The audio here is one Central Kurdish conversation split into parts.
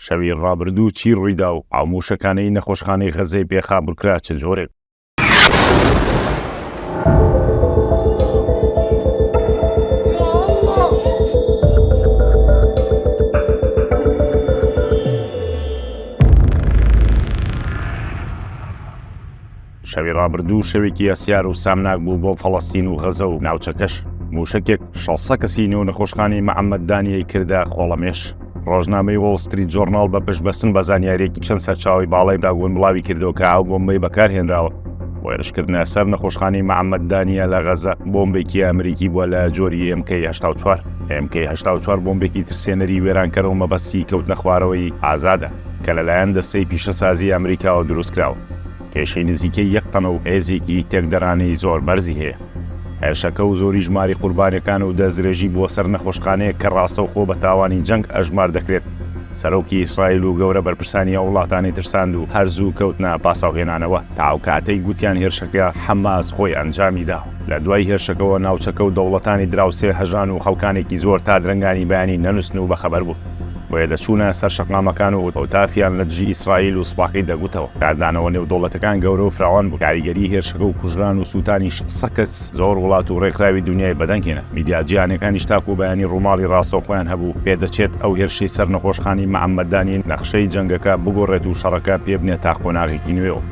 شەوی ڕابردوو چی ڕوویدا و ئەو مووشەکانەی نەخۆشخانەی غەززەی پێ خابوورکرا چ جۆرێک؟ شەوی ڕابردوو شەوێکی هەستیار و سامناک بوو بۆ فەڵەستین و غەزە و ناوچەکەش. مووشەکێک شەسە کەسی نێو نەخۆشخانەی مەعەمەد دانیەی کردە خۆڵەمێش. ڕۆژنامەی وۆڵ ستریت جۆرناڵ بە پشتبەستن بە زانیارییەکی چەند سەرچاوەی باڵای پنتاگۆن بڵاوی کردەوە کە ئەو بۆمبەی بەکارهێنراوە بۆ هێرشکردنە سەر نەخۆشخانەی مەعەمەد دانیە لە غەزە بۆمبێکی ئەمریکی بووە لە جۆری MK 84. MK 84 بۆمبێکی ترسێنەری وێرانکەرە و مەبەستی کەوتنەخوارەوەی ئازادە کە لەلایەن دەستەی پیشەسازی ئەمریکاوە دروستکراوە. کێشەی نزیکەی یەک تەنە و هێزێکی تێکدەرانەی زۆر بەرزی هەیە. هێرشەکە و زۆری ژماری قوربانیەکان و دەستدرێژی بۆ سەر نەخۆشخانەیەک کە ڕاستەوخۆ بە تاوانی جەنگ ئەژمار دەکرێت، سەرۆکی ئیسرائیل و گەورە بەرپرسانی ئەو وڵاتانەی ترساند و هەر زوو کەوتنە پاساوهێنانەوە تا ئەو کاتەی گوتیان هێرشەکە حەماس خۆی ئەنجامی داوە. لە دوای هێرشەکەوە ناوچەکە و دەوڵەتانی دراوسێ هەژان و خەڵکانێکی زۆر تا درەنگانی بەیانی نەنوستن و بەخەبەر بوون. بۆیە دەچوونە سەر شەقامەکان و هوتافیان لە دژی ئیسرائیل و سوپاکەی دەگوتەوە. کاردانەوە نێودەوڵەتەکان گەورە و فراوان بوون. کاریگەریی هێرشەکە و کوژران و سووتانی 600 کەس زۆر وڵات و ڕێکخراوی دونیای بەدەنگ هێنا. میدیا جیهانیەکانیش تاکوو بەیانی ڕووماڵی ڕاستەوخۆیان هەبوو. پێدەچێت ئەو هێرشەی سەر نەخۆشخانەی مەعەمەدانی نەخشەی جەنگەکە بگۆڕێت و شەڕەکە پێبنێتە قۆناغێکی نوێوە.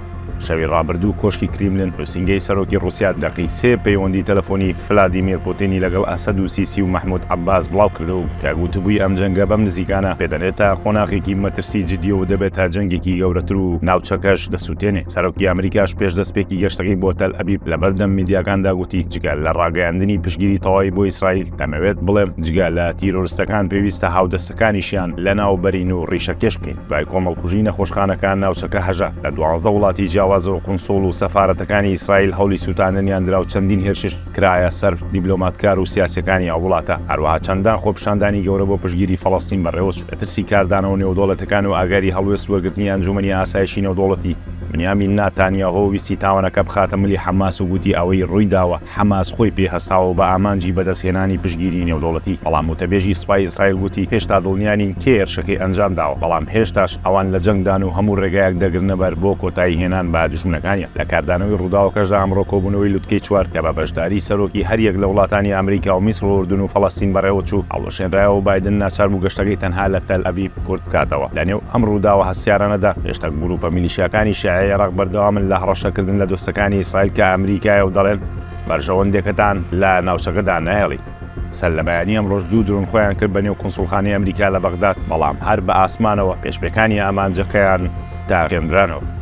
شەوی ڕابردوو کۆشکی کریملن، نووسینگەی سەرۆکی ڕووسیا دەقی سێ پەیوەندی تەلەفۆنی فلادیمیر پوتینی لەگەڵ ئەسەد و سیسی و مەحمود عەباس بڵاوکردەوە کە گوتبووی ئەم جەنگە بەم نزیکانە پێدەنێتە قۆناغێکی مەترسی جدییەوە و دەبێتە جەنگێکی گەورەتر و ناوچەکەش دەسووتێنێ. سەرۆکی ئەمریکاش پێش دەستپێکی گەشتەکەی بۆ تەلئەبیب لەبەردەم میدیاکاندا گوتی جگە لە ڕاگەیاندنی پشتگیری تەواوی بۆ ئیسرائیل، دەمەوێت بڵێم جگە لە تیرۆرستەکان پێویستە هاودەستەکانیشیان لەناوبەرین و ڕیشەکێش بکەین. دوای کۆمەڵکوژی نەخۆشخانەکان ناوچەکە هەژا. لە 12 وڵاتی جیاوازەوە قونسوڵ و سەفارەتەکانی ئیسرائیل هەوڵی سووتاندنیان درا و چەندین هێرشش کرایە سەر دیبلۆماتکار و سیاسیەکانی ئەو وڵاتە. هەروەها چەندان خۆپیشاندانی گەورە بۆ پشتگیری فەڵەستین بەڕێوەچوو. لە ترسی کاردانەوە نێودەوڵەتەکان و ئاگەری هەڵوێست وەرگرتنی ئەنجومەنی ئاسایشی نێودەوڵەتی، بنیامین ناتانیاهۆ ویستی تاوانەکە بخاتە ملی حەماس و گوتی ئەوەی ڕوویداوە حەماس خۆی پێی هەستاوە و بە ئامانجی بەدەستهێنانی پشتگیری نێودەوڵەتی. بەڵام وتەبێژی سوپای ئیسرائیل گوتی هێشتا دڵنیا نین کێ هێرشەکەی ئەنجام داوە، بەڵام هێشتاش ئەوان لە جەنگدان و هەموو ڕێگایەک دەگرنەبەر بۆ کۆتایی هێنان بە دوژمنەکانیان. لە کاردانەوەی ڕووداوەکەشدا ئەمڕۆ کۆبوونەوەی لوتکەی چوار کە بە بەشداری سەرۆکی هەریەک لە وڵاتانی ئەمریکا و میسر و ئوردن و فەڵەستین بەڕێوەچوو، هەڵوەشێنرایەوە و بایدن ناچار بوو گەشتەکەی تەنها لە تەلئەبیب کورت بکاتەوە. لەنێو ئەم ڕووداوە هەستیارانەدا هێشتا گرووپە میلیشیاکانی شیعەی عێراق بەردەوامن لە هەڕەشەکردن لە دۆستەکانی ئیسرائیل کە ئەمریکایە و دەڵێن بەرژەوەندێکەتان لە ناوچەکەدا ناهێڵین. سەر لە بەیانی ئەمڕۆش دوو درۆن خۆیان کرد بە نێو کونسوڵخانەی ئەمریکا لە بەغداد، بەڵام هەر بە ئاسمانەوە پێشپێکانی ئامانجەکەیان تاقێندرانەوە.